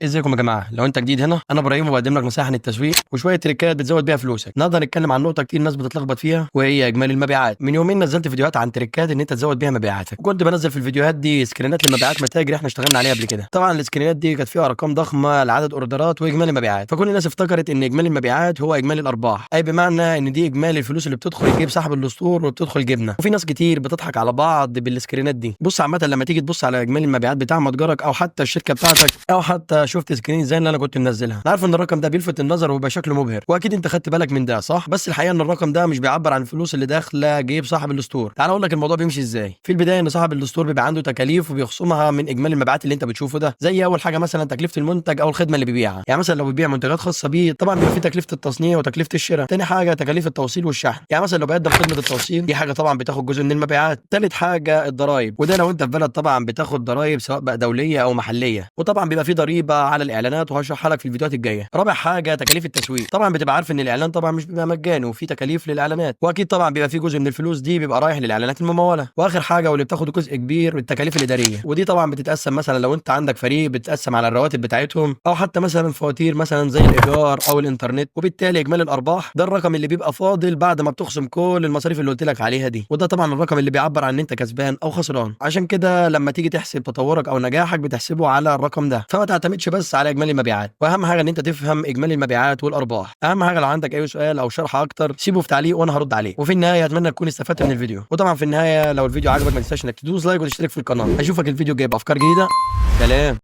ازيكم يا جماعة؟ لو انت جديد هنا، انا ابراهيم وبقدم لك نصايح عن التسويق وشوية تريكات بتزود بيها فلوسك. النهارده هنتكلم عن نقطة كتير الناس بتتلخبط فيها، وهي اجمالي المبيعات. من يومين نزلت فيديوهات عن تريكات ان انت تزود بيها مبيعاتك، وكنت بنزل في الفيديوهات دي سكرينات لمبيعات متاجر احنا اشتغلنا عليها قبل كده. طبعا السكرينات دي كانت فيها ارقام ضخمة لعدد اوردرات واجمالي مبيعات، فكل الناس افتكرت ان اجمالي المبيعات هو اجمالي الارباح، اي بمعنى ان دي اجمالي الفلوس اللي بتدخل جيب صاحب ال store وبتدخل جيبنا. وفي ناس كتير بتضحك على بعض بالسكرينات دي. بص، عامة لما تيجي تبص على اجمالي المبيعات بتاع متجرك او حتى الشركة بتاعتك، او حتى شفت screen زي اللي انا كنت منزلها، انا عارف ان الرقم ده بيلفت النظر وبيبقى شكله مبهر، واكيد انت خدت بالك من ده، صح؟ بس الحقيقة ان الرقم ده مش بيعبر عن الفلوس اللي داخله جيب صاحب ال store. تعال اقول لك الموضوع بيمشي ازاي. في البداية ان صاحب ال store بيبقى عنده تكاليف وبيخصمها من اجمالي المبيعات اللي انت بتشوفه ده، زي اول حاجة مثلا تكلفة المنتج او الخدمة اللي بيبيعها. يعني مثلا لو بيبيع منتجات خاصة بيه، طبعا بيبقى في تكلفة التصنيع وتكلفة الشراء. تاني حاجة تكاليف التوصيل والشحن، يعني مثلا لو بيقدم خدمة التوصيل، دي حاجة طبعا بتاخد جزء من المبيعات. تالت حاجة الضرايب، وده لو انت في بلد طبعا بتاخد ضرايب سواء بقى دولية او محليه، وطبعا بيبقى في ضريبة على الاعلانات وهشرحها لك في الفيديوهات الجاية. رابع حاجة تكاليف التسويق، طبعا بتبقى عارف ان الاعلان طبعا مش بيبقى مجاني وفي تكاليف للاعلانات، واكيد طبعا بيبقى في جزء من الفلوس دي بيبقى رايح للاعلانات المموله. واخر حاجة واللي بتاخد جزء كبير، التكاليف الادارية، ودي طبعا بتتقسم مثلا لو انت عندك فريق بتتقسم على الرواتب بتاعتهم، او حتى مثلا فواتير مثلا زي الايجار او الانترنت. وبالتالي اجمالي الارباح ده الرقم اللي بيبقى فاضل بعد ما بتخصم كل المصاريف اللي قلت لك عليها دي، وده طبعا الرقم اللي بيعبر عن ان انت كسبان او خسران. عشان كده لما تيجي تحسب تطورك او نجاحك بتحسبه على الرقم ده، فما تعتمدش بس على اجمالي المبيعات. واهم حاجة ان انت تفهم اجمالي المبيعات والارباح. اهم حاجة لو عندك اي سؤال او شرح اكتر سيبه في تعليق وانا هرد عليه. وفي النهاية اتمنى تكون استفدت من الفيديو، وطبعا في النهاية لو الفيديو عجبك ما تنساش انك تدوس like وتشترك في القناة. اشوفك الفيديو الجاي بافكار جديدة. سلام.